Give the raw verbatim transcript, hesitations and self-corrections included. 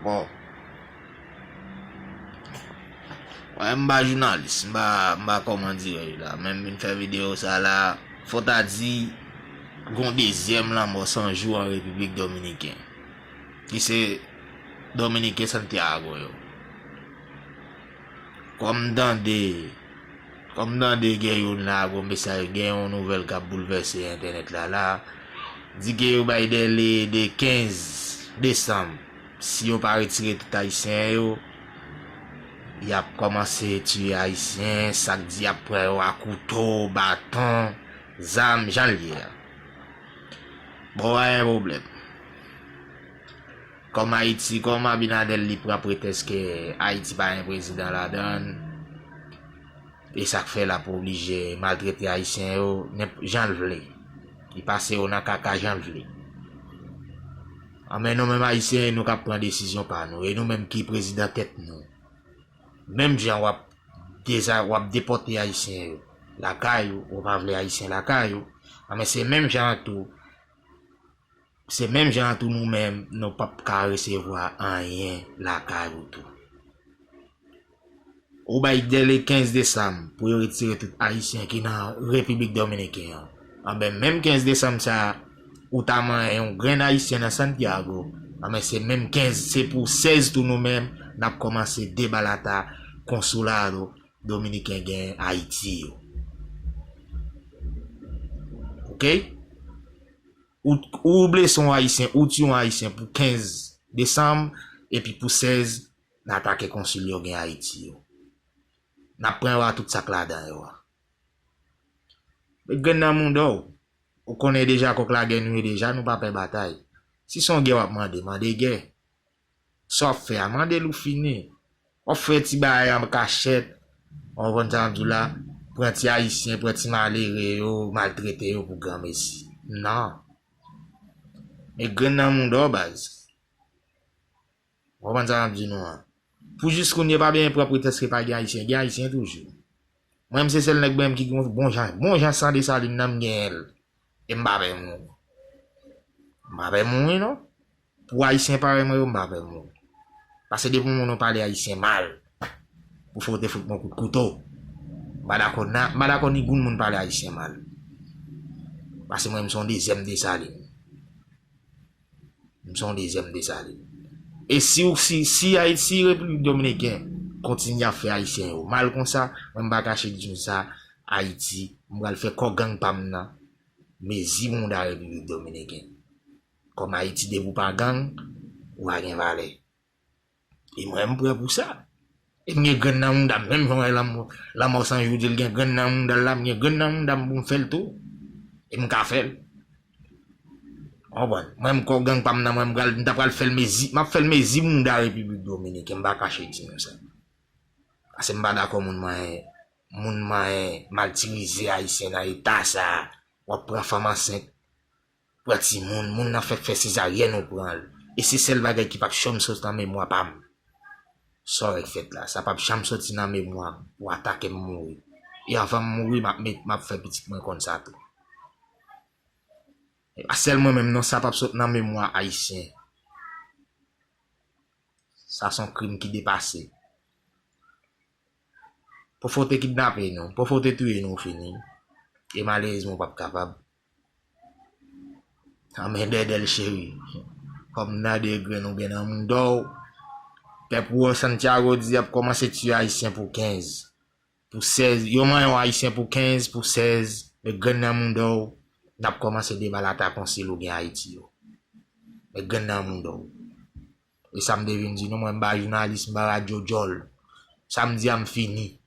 Bon. Mwen, m pa jounalis, m pa, m pa kòman dirè la, men m vin fè videyo sa la, fò ta di, gon dezyèm lanmò san jou an Repiblik Dominiken, ki se Dominiken Santiago yo. Kòm m tande, kòm m tande gen youn la, gon mesaj, gen yon nouvèl k ap boulvèse entènèt la la, di ke yo bay dèle de kenz desanm, si yo pa retire tout ayisyen yo, y ap kòmanse tiye ayisyen, sa k di y ap pran yo a kouto, baton, zam, jan l ye a. Bon, pa gen pwoblèm. Kòm Ayiti, kòm Abinader li pran pretèks ke Ayiti pa gen prezidan ladan l, e sa k fè l ap oblije maltrete Ayisyen yo nenp-, jan l vle. Li pase yo nan kaka jan l vle. Anben nou menm Ayisyen, e nou k ap pran desizyon pa nou, e nou menm ki prezidan tèt nou. Menm jan w ap deza-, w ap depòte Ayisyen yo lakay ou, ou pa vle Ayisyen lakay ou, anben se menm jan an tou, se menm jan an tou nou menm, nou p ap ka resevwa anyen lakay ou tou. Ou bay dèle kenz desanm pou yo retire tout Ayisyen ki nan Repiblik Dominiken an. Anben, menm kenz desanm sa a, ou ta manyen yon grenn Ayisyen nan Santiago, anben, se menm kenz, se pou sèz tou nou menm, n ap kòmanse debalata konsilado Dominiken gen Ayiti yo. Oke? Ou, ou blese yon Ayisyen, ou tiye yon Ayisyen pou kenz desanm, epi pou sèz, n atake konsil yo gen Ayiti yo. N ap pran yo a tout sa k ladan yo a. Met grenn nan mouda w. Ou konnen deja kòk lagè nou ye deja, nou pa pè batay. Si se yon gè w ap mande, mande gè. Sa w ap fè a, mande l ou fini. W ap fè ti bagay an kachèt, w konprann sa m di w la, pran ti Ayisyen, pran ti malere yo, maltrete yo pou granmesi. Non. Met grenn nan mouda w, baz. W konprann sa m ap di nou an? Pou jis kounye a, pa bezwen pran pretèks ke pa gen Ayisyen. Gen Ayisyen toujou. Mwen menm se sèl nèg mwen menm ki gen bon jan, bon jan san Desalin nan m genyen l. E m pa pè mouri. M pa pè mouri non. Pou Ayisyen parèy mwen yo, m pa pè mouri. Paske depi yon moun pale Ayisyen mal, pou fè w te fout mwen kout kouto. M pa dakò nan, m pa dakò ni goun moun pale Ayisyen mal. Paske mwen menm se yon dezyèm Desalin. M se yon dezyèm Desalin. E si, si, si Ayiti, si Repiblik Dominiken kontinye ap fè Ayisyen yo mal konsa, mwen m pa kache di nou sa, Ayiti, m pral fè kò gang pa m nan mezi mouda Repiblik Dominiken. Kòm Ayiti, depi w pa gang, ou pa gen valè. E mwen, m prè pou sa. E m gen grenn nan mouda m, menm jan w wè lanmò, lanmò san jou di l gen grenn nan mouda l la, m gen grenn nan mouda m pou m fè l tou. E m ka fè l. W konprann? Mwen, m kò gang pa m nan, mwen, m pral, m ta pral fè l mezi, m ap fè l mezi mouda Repiblik Dominiken, m pa kache di nou sa. Paske m pa dakò moun manyen, moun manyen, matirize Ayisyen nan eta sa a, w ap pran fanm ansent, pran timoun, moun nan fèk fè sezaryèn ou pran l. E se sèl bagay ki p ap janm sot nan memwa pa m. Sa w wè k fèt la, sa p ap janm soti nan memwa m pou atake m mouri. E anvan m mouri, m ap met, m ap fè pitit mwen konn sa tou. E pa sèl mwen menm non, sa p ap sot nan memwa Ayisyen. Sa se yon krim ki depase. Pafwa w te kidnape nou, pafwa w te touye nou, w fini. E malerezman, w p ap kapab. Anben, Dèdèl cheri, kòm nan de grenn ou gen nan mouda w, pèp ou an Santiago di y ap kòmanse tiye Ayisyen pou kenz. Pou sèz, yo manyen yon Ayisyen pou kenz, pou sèz, met grenn nan mouda w, n ap kòmanse debalata konsil ou gen Ayiti yo. Met grenn nan mouda w. E sa m te vin di nou, mwen m pa jounalis, m pa radyo djòl. Sa m di a m fini.